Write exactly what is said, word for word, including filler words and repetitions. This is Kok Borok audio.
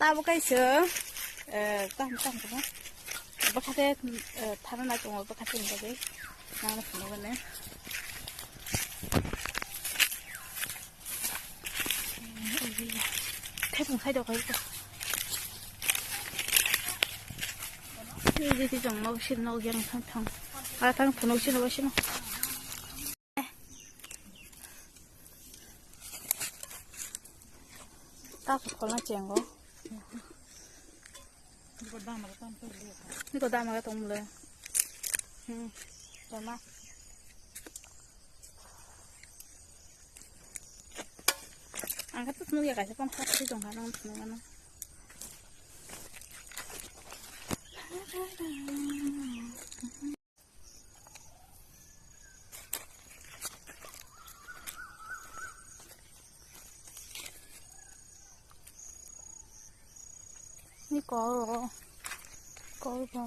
Tabuk kaisa, eh, tam, tam, tam. Bwkhate, eh, thana nai tongo, bwkhate ni bagwi. Nang phunukgwne. Thepung sai do kai. Ni di di jong mau sin no yang thang thang. A thang phunuk sin no sin. Ta pholna chengo. Niko dama ga tong le. Hmm. Tama. Ang kata tunu ya kaisa pang kata tong kana tunu kana. Ni ko, ko ba.